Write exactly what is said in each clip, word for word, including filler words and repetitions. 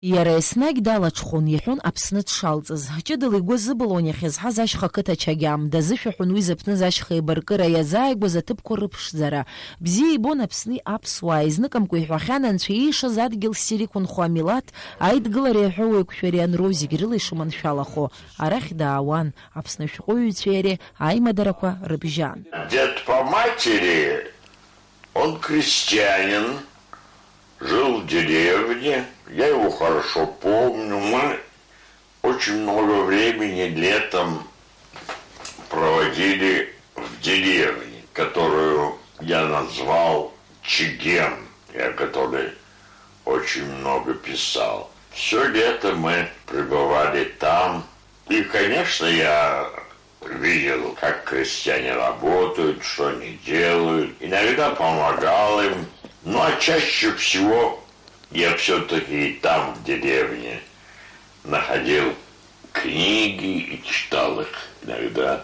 Иара еснагь далаҽхәон, иҳәон Аԥсны дшалҵыз. Ҷыдала игәы азыбылуан иахьазҳаз ашьха қыҭа Чагьам, дазышәаҳәон уи зыԥныз ашьха еибаркыра, иазааигәаз аҭыԥқәа рыԥшӡара. Бзиа ибон Аԥсни аԥсуааи, изныкымкәа иҳәахьан, анцәа иишаз адгьыл ссир иқәынхо амилаҭ, аидгылареи аҳәоуеиқәшәареи анроу зегь рыла ишыманшәалахо. Арахь даауан, Аԥсны ашәҟәыҩҩцәеи иареи аимадарақәа рыбжьан. Дед по матери, он крестьянин, жил в деревне. Я его хорошо помню. Мы очень много времени летом проводили в деревне, которую я назвал Чегем, и о которой очень много писал. Все лето мы пребывали там. И, конечно, я видел, как крестьяне работают, что они делают. Иногда помогал им. Ну, а чаще всего я все-таки и там, в деревне, находил книги и читал их иногда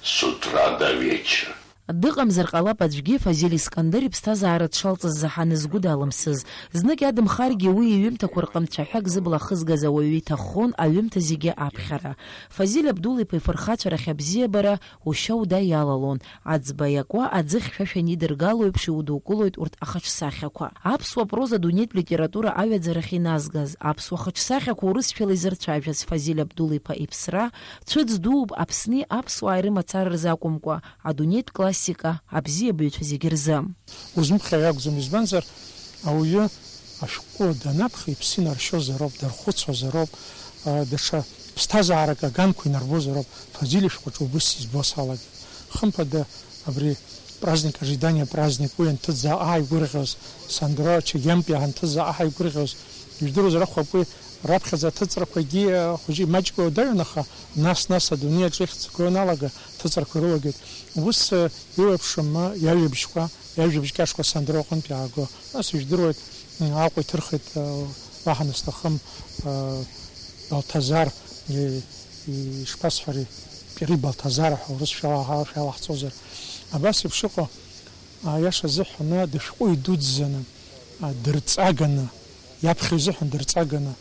с утра до вечера. Дыҟамзар ҟалап аӡәгьы Фазиль Искандер иԥсҭазаара дшалҵыз заҳаны згәы далымсыз. Знык иадымхаргьы, уи иҩымҭақәа рҟынтә цәаҳәак зыбла ахызгаз ауаҩы иҭаххон аҩымҭа зегьы аԥхьара. Фазиль Абдул-иԥа ифырхацәарахь абзиабара ушьа-уда иалалон, аӡба иакуа аӡы хьшәашәа анидыргало еиԥш иудукылоит урҭ ахаҿсахьақәа. Аԥсуа проза адунеитә литература аҩаӡарахь иназгаз, аԥсуа хаҿсахьақәа урысшәала изырцәажәаз Фазиль Абдул-иԥа иԥсра цәыӡ дууп Аԥсни аԥсуааи рымацара рзы акәымкәа, адунеитә классика абзиабаҩцәа зегьы рзы. Узымхьыр акәӡам, избанзар, ауаҩы ашәҟәы данаԥхьа иԥсы инаршьозароуп, дархәыцуазароуп, а, даҽа ԥсҭазаарак аганқәа инарбозароуп. Фазиль ишәҟәаҿы убыс избо салагеит. Хымԥада, абри праздник ожидания праздник, уи анҭыҵзаа ааигәырӷьоз, Сандро Чегемтәи анҭыҵзаа ааигәырӷьоз, ижәдыруазар акәхап, уи раԥхьаӡа аҭыҵрақәагьы, а, хәыҷы имаҷк уадаҩын, аха нас-нас адунеи аҿы ихьӡ го аналага, аҭыҵрақәа ирылагеит. Ус, а, илаԥшым, а, иажәабжьқәа, иажәабжь кьаҿқәа Сандро аҟынтә иааго. Нас ижәдыруеит, м, Аҟәа иҭырхит, а, уаҳа насҭахым, а, Балҭазар, и-, и-, ишԥасҳәари, Пири Балҭазар ҳәа урысшәала ҳа-, шәалаҳҵозар. Абас еиԥш иҟоу, аиаша азыҳәан, дышәҟәыҩҩы дуӡӡаны, а, дырҵаганы, иаԥхьаҩ изыҳәан дырҵаганы,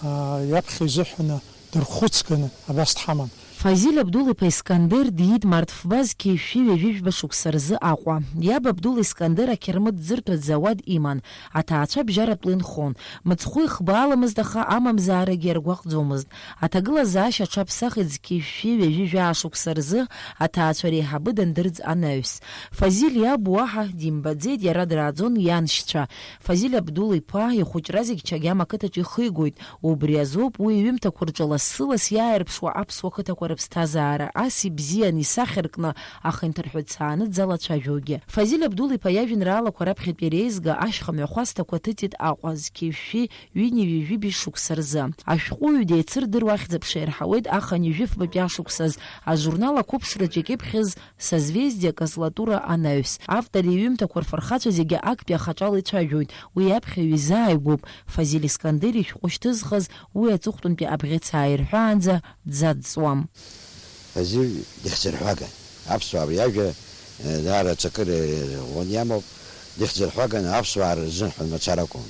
а, иаԥхьаҩ изыҳәан дырхәыцганы абас дҳаман. Фазиль Абдул-иԥа Искандер диит март фба зқьи жәшәи ҩажәи жәба шықәса рзы Аҟәа. Иаб Абдул Искандер ақьырмыт ӡыртәратә зауад иман, аҭаацәа абжьаратәла инхон. Мыцхәы ихбааламызт, аха амамзаарагьы иаргәаҟӡомызт. Аҭагылазаашьа аҽаԥсахит зқьи жәшәи ҩажәи жәаа шықәса рзы аҭаацәа реиҳабы дандырӡ анаҩс. Фазиль иаб уаҳа димбаӡеит, иара драаӡон ианшьцәа. Фазиль Абдул-иԥа ихәыҷра зегь Чагьам ақыҭаҿы ихигоит. Убри азоуп уи иҩымҭақәа рҿы лассы-ласс иааирԥшуа аԥсуа қыҭақәа рыԥсҭазаара, ас ибзиан исахьаркны, аха инҭырҳәыцааны дзалацәажәогьы. Фазиль Абдул-иԥа иажәеинраалақәа раԥхьатәи иреизга ашьха мҩахәасҭақәа ҭыҵит Аҟәа зқьи жәшәи ҩынҩажәи жәибжь шықәса рзы. Ашәҟәыҩҩы деицырдыруа ахьӡ-аԥша ирҳауеит ахынҩажәи фбатәи ашықәсаз, ажурнал ақәыԥшраҿы икьыԥхьыз Созвездие козлатура анаҩс. Автор иҩымҭақәа рфырхацәа зегьы актәи ахаҿала ицәажәоит, уи аԥхьаҩ изааигәоуп, Фазиль Искандер ишәҟәы шьҭызхыз, уи аҵыхәтәантәи абӷьыц ааирҳәаанӡа дзаҵҵуам. Фазиль дихьӡырҳәаган. Аԥсуаа абри ажәа, э, даара аҵакыра ӷәӷәаны иамоуп, дихьӡырҳәаган аԥсуаа рзыҳәан мацара акәым.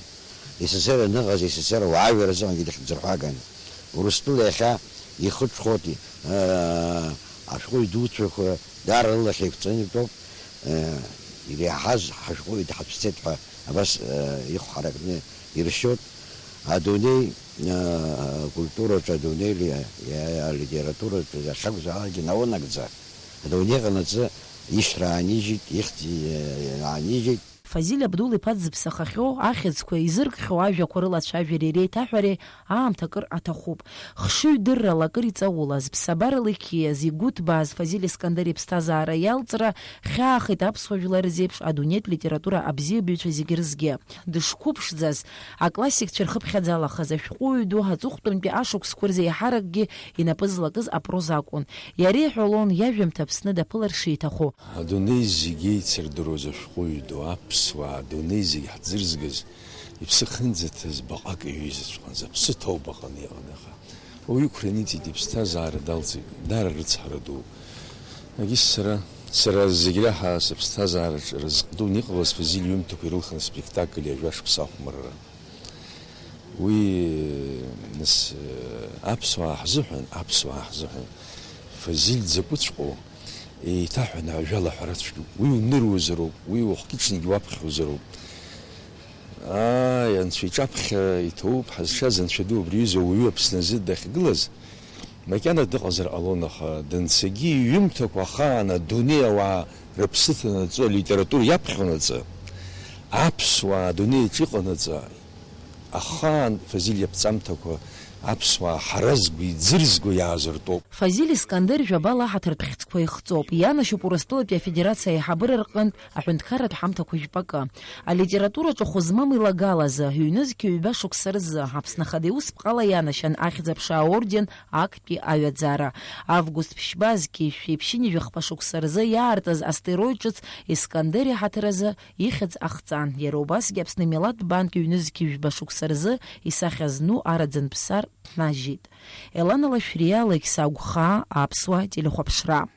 С С С Р аныҟаз, С С Р ауаажәлар рзыҳәангьы дихьӡырҳәаган. Урыстәыла иахьа ихыҽхәоит, э, ашәҟәыҩҩы дуцәақәа даара рылахь еиқәҵаны итәоуп, э, иреиҳаз ҳашәҟәыҩҩы дҳацәцеит ҳәа абас, э, ихә ҳаракны иршьоит. Адунеи, э, акультураҿы, адунеи ли-, иа-, алитератураҿы иахьакәзаалакгьы наунагӡа, адунеи ҟанаҵы ишьра аанижьит, ихьӡ, э, аанижьит. Фазиль Абдул-иԥа дзыԥсахахьоу, ахьӡқәа изыркхьоу ажәақәа рылацәажәареи реиҭаҳәареи аамҭа акыр аҭахуп. Хшыҩдыррала акыр иҵаулаз, ԥсабарала иқьиаз, игәы ҭбааз Фазиль Искандер иԥсҭазаара иалҵра хьаахеит аԥсуа жәлар рзеиԥш адунеитә литература абзиабаҩцәа зегьы рзгьы. Дышқәыԥшӡаз, аклассикцәа ирхыԥхьаӡалахаз ашәҟәыҩҩы ду аҵыхәтәантәи ашықәсқәа рзы еиҳаракгьы инапы злакыз апроза акәын. Иара иҳәалон, иажәымҭа Аԥсны даԥылар шиҭаху. Адунеи зегьы еицырдыруаз ашәҟәыҩҩы ду, аԥсуаа адунеи зегь ҳӡырзгаз, иԥсы ахьынӡаҭаз баҟак иҩызаҵәҟьан, зыԥсы ҭоу баҟаны иҟан, аха уаҩы иқәра иниҵеит, иԥсҭазаара далҵит, даара рыцҳара ду. Егьыс сара, сара зегь раҳа сыԥсҭазаараҿы разҟ дуны иҟалаз Фазиль иҩымҭақәа ирылхын аспектакль ҩажәа шықәса ахәмарра. Уи, нас, аԥсуаа ҳзыҳәан, аԥсуаа ҳзыҳәан Фазиль дзакәыҵәҟьоу еиҭаҳәаны ажәала ҳәара цәгьоуп. Уи унырузароуп, уи ухәгьы-ҽынгьы уаԥхьозароуп. Ааи, Анцәа иҿаԥхьа иҭоуп ҳазшаз Анцәа ду, убри аҩыза ауаҩы Аԥсны азы дахьгылаз, макьана дыҟазар ҟалон, аха данцагьы иҩымҭақәа ахаан адунеи ауаа рыԥсы ҭанаҵы, алитература иаԥхьонаҵы, аԥсуаа адунеиаҿ иҟанаҵы, ахаан Фазиль иаԥҵамҭақәа аԥсуаа ҳаразго, иӡырзго иаазыртәоуп. Фазиль Искандер жәабала аҳаҭыртә хьӡқәа ихҵоуп. Ианашьоуп Урыстәылатәи Афедерациа аиҳабыра рҟынтә аҳәынҭқарратә ҳамҭақәа жәпакы. Алитератураҿы хәы змам илагалазы, ҩнызқь ҩба шықәса рзы, Аԥсны Ахада иус бҟала ианашьан Ахьӡ-аԥша аорден актәи аҩаӡара. Август ԥшьба зқьи жәшәи ԥшьынҩажәи хԥа шықәса рзы иаартыз астероид ҿыц Искандер иҳаҭыр азы ихьӡ ахҵан. Иара убасгьы Аԥсны милаҭтә банк ҩнызқь ҩба шықәса рзы исахьа зну араӡынԥсар днажьит. Елана Лашәриа, Алықьса Агәхаа, Аԥсуа телехәаԥшра.